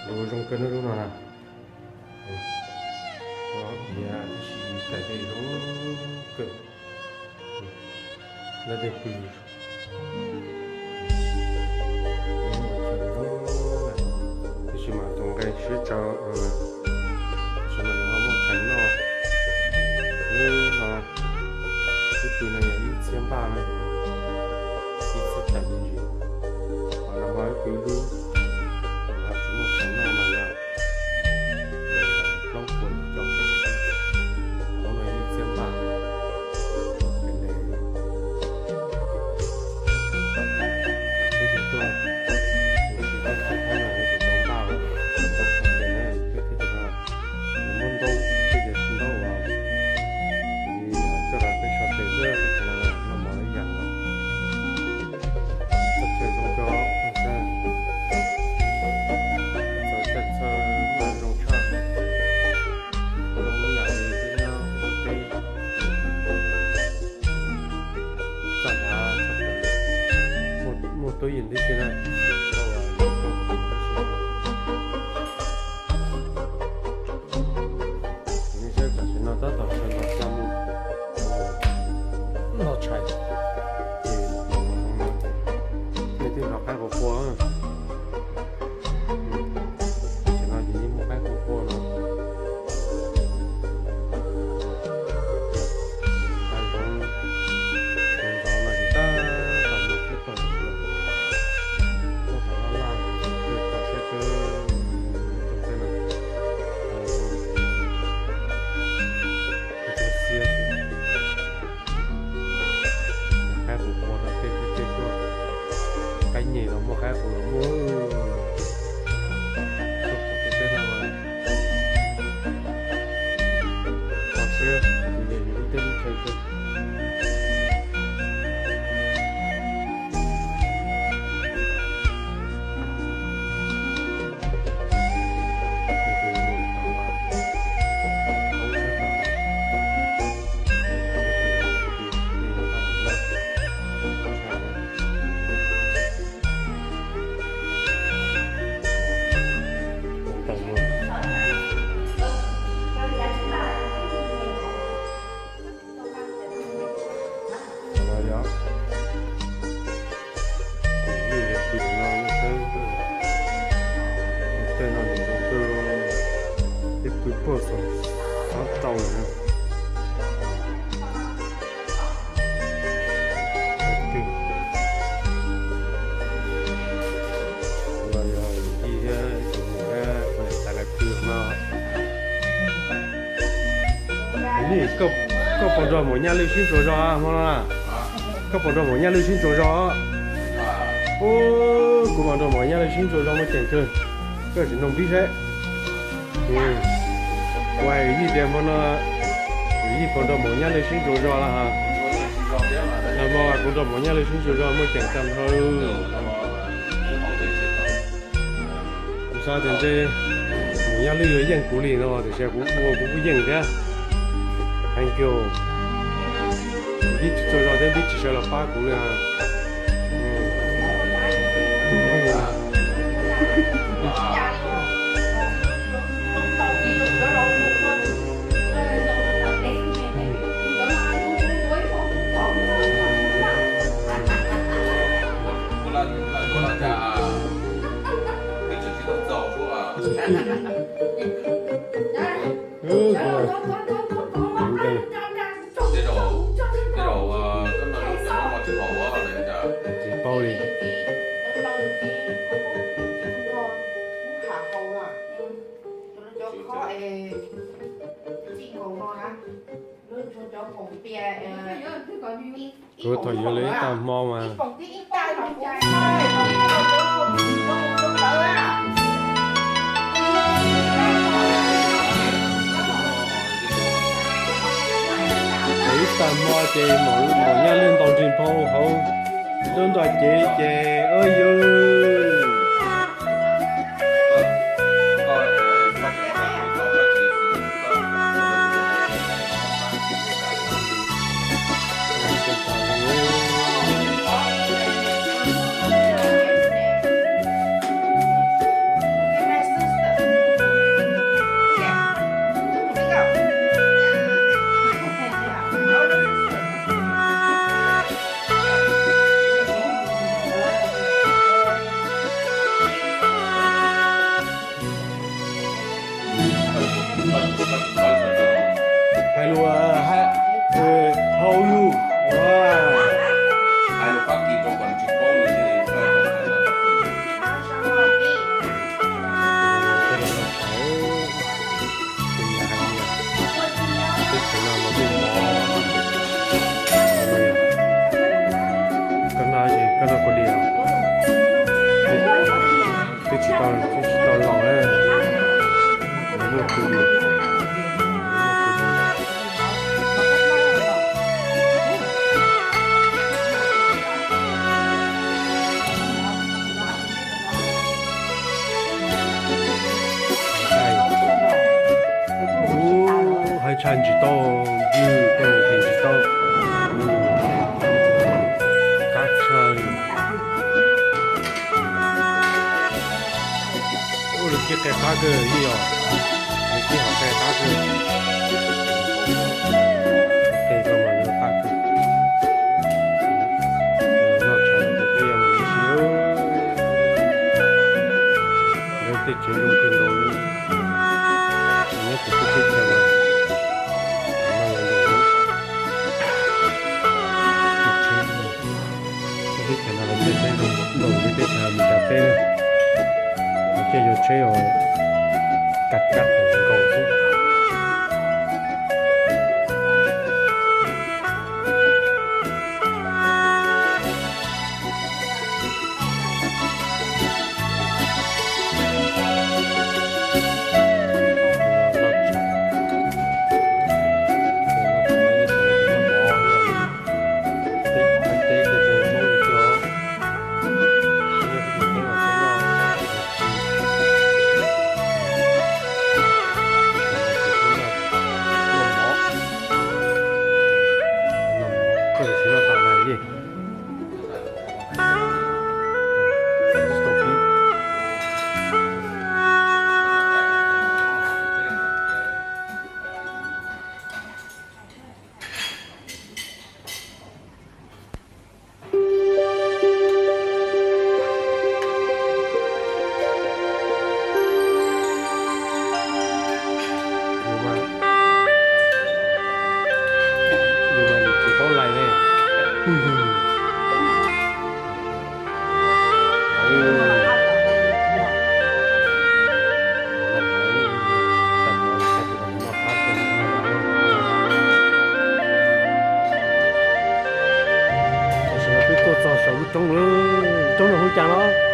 Zoo kawg no lub no na. Ib sim kais dej zoo kawg. Lawv dej pw. Tab sis mas tus nqe siab tsawv, tab sis mas nws ho muaj tshais noj. Lub no, lub pw no yog ib txhiab npaj na, ib txhiab tawm me ntsis. Qhov no ho ib pw lub, ho tsis muaj tshais noj mas yog plaub puas caum, qhov no ib txhiab npaj. Peb tus tuaj, tus tsis tuaj txog thiab no yuav tsum tau npaj, tau sab tes na, peb thiaj li no, nws muab ntaub, peb cov ntaub uas coj los peb sab tes xwb, peb cov no noj mov ib yam nkaus. Txoj chaw zoo kawg, txoj chaw zoo tshaj, zoo yam li peb nyob peb teb. Txoj hlav tshaj plaws, muaj tub yees tib si na. Nej saib tam sim no tab tom sawv ntxov xya mus noj tshais, ces nej twb hlawv qaib qua qua. Tam sim no ces yeej muaj qaib qua qua no. Qaib zoov, sawv ntxov no ces tab tom mus thiab tau, tab tom laj laj, thiaj tau siab kawg rau tej no. Xiab xwb. Qaib qus qua no tej tej tej tuaj, qaib nyeg los muaj, qaib qus los muaj. Tuaj pom tej teb no mas kho siab, tus yog yus lub teb lub chaw kawg. Tej no nws zoo kawg, peb pw puag saum xov rau lawm na. Los yog yij thiab tus niam thiab poj niam txhais lawv pw no. Koj puas nrog maum Nyaj Lwj sib ntsuas zog hmo no na? Koj puas nrog maum Nyaj Lwj sib ntsuas zog? Ub, kuv mas nrog maum Nyaj Lwj sib ntsuas zog muaj ceem kawg. Koj tsis nug pib seb. Kuv hais yij tias hmo no yij puas nrog maum Nyaj Lwj sib ntsuas zog lawm hos? Hmo kuv nrog maum Nyaj Lwj sib ntsuas zog muaj ceem tag nrho. Kuv xav tias ntshe maum Nyaj Lwj yuav yeej kuv li no tiam sis kuv ua kuv kuj yeej thiab. Thank you. Pib tsis txhua zog thiab pib tsis sawv los pab kuv li. Tsis paub li. Kuv thaum yuav lawv ib tag hmo mas ib tag hmo ces maum Nyaj Lwj ntaus nrig nphau hauv lub ntoj cev ces ua yus. Ub, hais tshaj tsis tau, ywg koj hais tsis tau. Qab tshaj li. Ub, lawv tib qe qab kawg li os. Lawv tib hom qe qab kawg. Qe koj mas lawv qab kawg. Noj tshav ces peb yuav mus ua si. Lawv tej tsev zoo kawg nkaus li. Nyob tsis teb chaws mas noj zoo nkaus li. Teb chaws no lawv tej tsheb zoo nkaus li teb chaws Amelikas teb na. Lawv tej yuav tsheb uas kaj kaj nkaus xwb. Yus mas nws tsis paub lais ne. Tam sim no twb tuaj txog saum lub roob lawm. Roob no hu cas no?